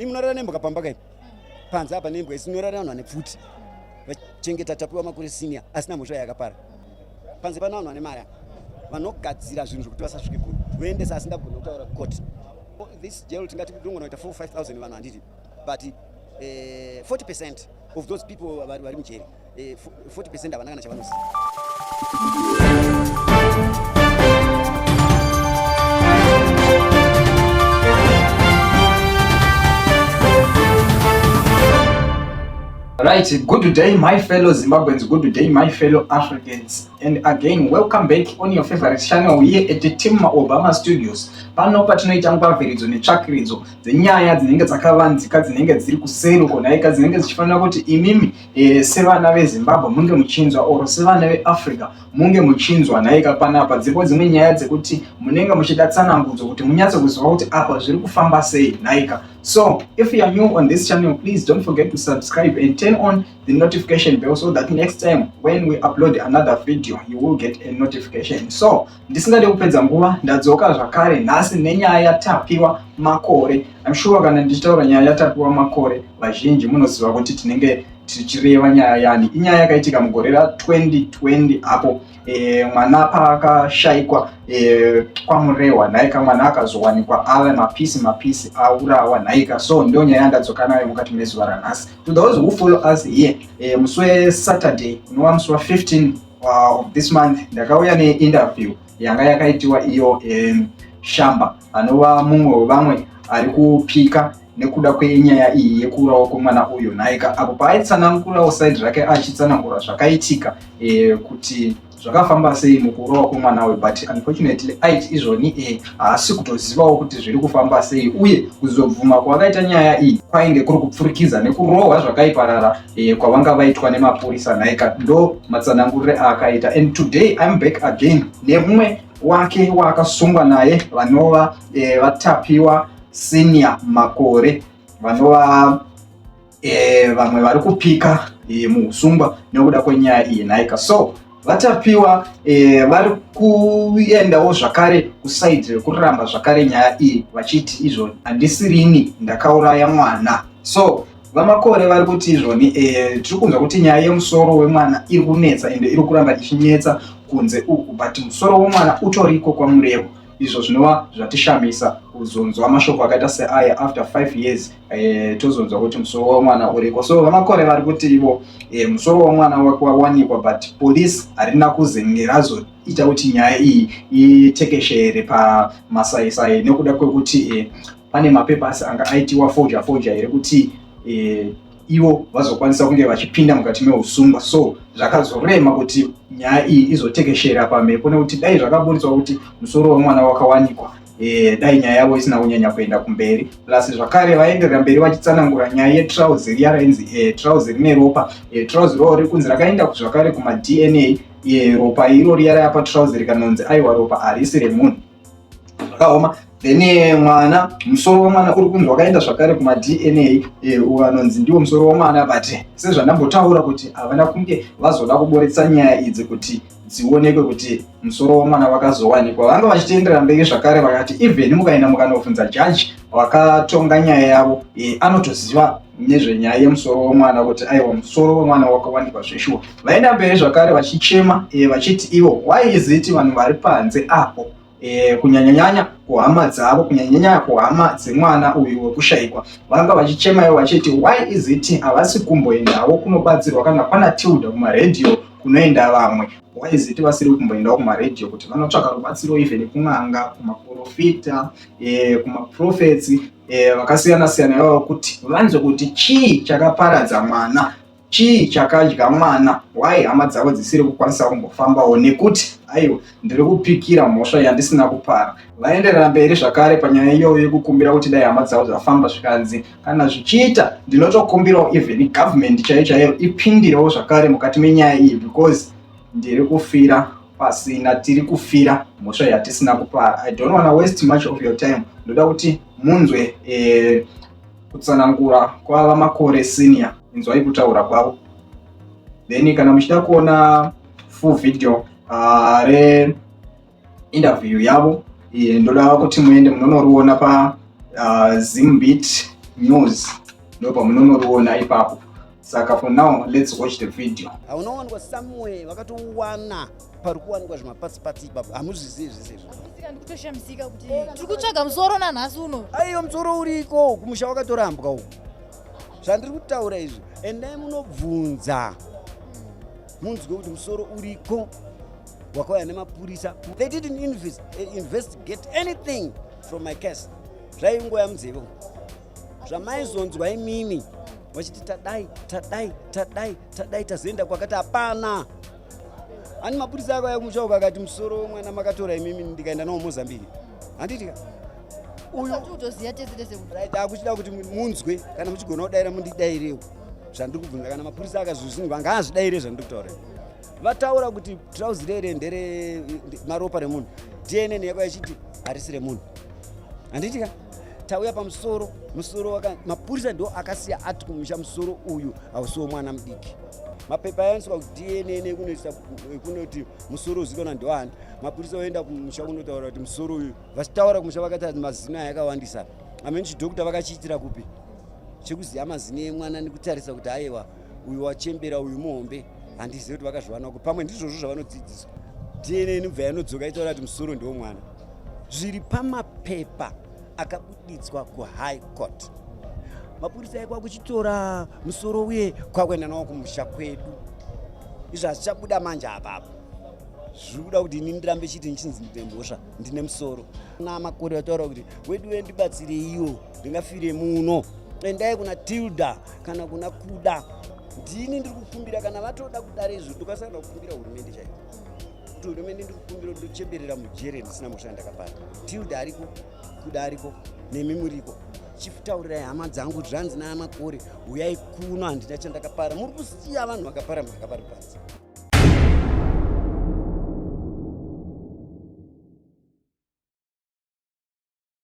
Imi munorara nembwa pamba kai? Panze apa nembwa isi munorara vanhu vane pfuti. Vachengeta Tapiwa Makore senior asina mhosva yakapara. Panze pana vanhu vane mari vanogadzira zvinhu zvekuti vasasvike kuno. Voendesa asingagoni kutaura court. This jail tingati ndogona kuita 4 5000 vanhu handiti. But 40% of those people vari mujeri 40% havana kana chavanoziva. Right, good day, my fellow Zimbabweans, good day, my fellow Africans, and again, welcome back on your favorite channel here at the Team Obama Studios. Pano patinoita ngwavhiridzo netsvakiridzo dzenyaya dzinenge dzakavanzika, dzinenge dziri kuseri uko nhaika, dzinenge dzichifanira kuti imimi sevana veZimbabwe munge muchinzwa or sevana veAfrica munge muchinzwa nhaika. Panapa dziripo dzimwe nyaya dzekuti munenge muchida tsanangudzo kuti munyatse kuziva kuti apa zviri kufamba sei nhaika. So if you are new on this channel, please don't forget to subscribe and turn on the notification bell so that next time when we upload another video you will get a notification. So ndisingade kupedza nguva, ndadzoka zvakare nhasi nenyaya yaTapiwa Makore. I'm sure kana ndichitaura nyaya yaTapiwa Makore, vazhinji munoziva kuti tinenge tichireva nyaya yani. Inyaya yakaitika mugore ra2020 apo mwana paakashaikwa kwaMurehwa nhaika, mwana akazowanikwa ave mapisi mapisi aurawa nhaika. So ndo nyaya yandadzoka nayo mukati mezuva ranhasi. To those who follow us here, musi weSaturday unova musi wa15 of this month, ndakauya neinterview yanga yakaitiwa iyo Shamba, anova mumwe wevamwe ari kupika nekuda kwenyaya iyi yekuurawa kwemwana uyu nhaika, apo paaitsanangurawo side rake achitsanangura zvakaitika kuti zvakafamba sei mukuurawa kwemwana uyu. But unfortunately aiti izvoni haasi kutozivawo kuti zviri kufamba sei, uye kuzobvuma kwavakaita nyaya iyi kwainge kuri kupfurikidza nekurohwa zvakaiparara kwavanga vaitwa nemapurisa nhaika. Ndo matsanangurire aakaita. And today I'm back again nemumwe wake waakasungwa naye, vanova vaTapiwa Senior Makore, vanova vamwe vari kupika muusungwa nekuda kwenyaya iyi nhaika. So vaTapiwa vari kuendawo zvakare kuside rekuramba zvakare nyaya iyi, vachiti izvo handisirini ndakauraya mwana. So vaMakore vari kuti izvoni tiri kunzwa kuti nyaya yemusoro wemwana iri kunetsa, ende iri kuramba ichinetsa kunze uku, but musoro wemwana utoriko kwaMurevo, izvo zvinova zvatishamisa kuzonzwa mashoko akaita seaya after 5 years, tozonzwa kuti musoro wemwana uriko. So vaMakore vari kuti ivo musoro wemwana wawanikwa, but police harina kuzenge razoita kuti nyaya iyi itekeshere pamasaisai nekuda kwekuti pane mapapers anga aitiwa forger forger here kuti ivo vazokwanisa kunge vachipinda mukati meusungwa. So zvakazorema kuti nyaya iyi izotekeshera pamhepo, nekuti dai zvakaburitswa kuti musoro wemwana wakawanikwa, dai nyaya yavo isina kunyanya kuenda kumberi. Plus zvakare vaenderera mberi vachitsanangura nyaya yetrauzi riya rainzi trauzi rine ropa. Trauzi roo riri kunzi rakaenda zvakare kumaDNA. Ropa iro riya raya patrauzi rikanonzi aiwa, ropa harisi remunhu. Zvakaoma. Then mwana, musoro wemwana uri kunzi wakaenda zvakare kumaDNA, ukanonzi ndiwo musoro wemwana, but sezvandambotaura kuti havana kunge vazoda kuburitsa nyaya idzi kuti dzionekwe kuti musoro wemwana wakazowanikwa. Vanga vachitiendera mberi zvakare vakati even mukaenda mukanobvunza jaji wakatonga nyaya yavo, anotoziva nezvenyaya yemusoro wemwana kuti aiwa, musoro wemwana wakawanikwa zveshuwa. Vaenda mberi zvakare vachichema, vachiti ivo why is it vanhu vari panze apo, kunyanyanyanya kuhama dzavo, kunyanyanyanya kuhama dzemwana uyu wekushayikwa, vanga vachichema ivo vachiti why is it havasi kumboendawo kunobatsirwa kana kwana Tilda kumaredhiyo kunoenda vamwe? Why is it vasiri kumboendawo kumaredhiyo kuti vanotsvaka rubatsiro, even kun'anga, kumaprofita, kumaprophets vakasiyana siyana ivavo, kuti vanzwe kuti chii chakaparadza mwana, chii chakadya mwana? Why hama dzavo dzisiri kukwanisa kumbofambawo? Nekuti aiwa, ndiri kupikira mhosva yandisina kupara. Vaenderera mberi zvakare panyaya iyoyo yekukumbira kuti dai hama dzavo dzafamba, zvikanzi kana zvichiita ndinotokumbirawo even government chaiyo chaiyo ipindirewo zvakare mukati menyaya iyi, because ndiri kufira pasina, tiri kufira mhosva yatisina kupara. I don't wanna waste much of your time. Ndoda kuti munzwe kutsanangura kwava Makore Senior. Inzwai kutaura kwavo, then kana muchida kuona full video reinterview yavo, ndoda kuti muende munonoriona pa Zimbit. News, ndo pamunonoriona ipapo. Saka for now, let's watch the video. Haunowanikwa somewhere, vakatowana pari kuwanikwa zvimapatsi-patsi ipapo. Hamuzvizivi zvese izvo. Sika ndikutoshamisika kuti tiri kutsvaga musoro nanhasi uno. Aiyo, musoro uriko kumusha, wakatorambwa uku. Zvandiri kutaura izvi, endai munobvunza munzwe kuti musoro uriko wakauya nemapurisa. They didn't investigate anything from my case. Zvaingoya munzeve zvamaizonzwa imimi vachiti tadai, tadai, tadai, tadai, tazoenda kwakati, hapana ani. Mapurisa akauya kumusha uko akati musoro wemwana makatora imimi, ndikaenda nawo Mozambique, handiti ka? Uyu Kutoziva tese tese kuti Right, akuchida kuti munzwe. Kana muchigona kudaira, mundidairewo zvandiri kubvunza. Kana mapurisa akazvizinzwa, ngaazvidaire zvandiri kutaura. Vataura kuti trauzi rere ndere maropa remunhu, DNA yakauya ichiti harisi remunhu, handiti ka? Tauya pamusoro, musoro waka mapurisa ndo akasiya ati kumusha musoro uyu hausi womwana mudiki. Mapepa ayaendeswa kuDNA kunoisa kunoti musoro uzikanwa ndewani. Mapurisa oenda kumusha kunotaura kuti musoro uyu, vachitaura kumusha vakati mazino aya akawandisa. Amene chidhokta vakachiitira kupi chekuziva mazino emwana nekutarisa kuti aiwa, uyu wachembera, uyu muhombe? Handizivi kuti vakazviwana kupi. Pamwe ndizvozvo zvavanodzidziswa. DNA inobva yanodzoka itaura kuti musoro ndewomwana. Zviri pamapepa akabuditswa kuHigh Court. Mapurisa aikwa kuchitora musoro uye kwakuenda nawo kumusha kwedu. Izvo hazvichabuda manje apapo. Zviri kuda kuti ini ndirambe chiti nchinzi ndine mhosva, ndine musoro. Namakore vataura kuti wedu wendibatsireiwo, ndingafire muno. Endai kuna Tilda kana kuna Kuda. Ndini ndiri kukumbira. Kana vatoda kudare izvo, ndokasana kukumbira hurumende chaiyo kuti hurumende, ndiri kukumbira kuti ndochemberera mujere ndisina mhosva yandakapara. Tilda ariko, Kuda ariko, nemi muriko. Chifutaurirai hama dzangu kuti zvanzi naamakore, uyai kuno, handina chandakapara. Muri kusiya vanhu vakapara mhaka vari panze.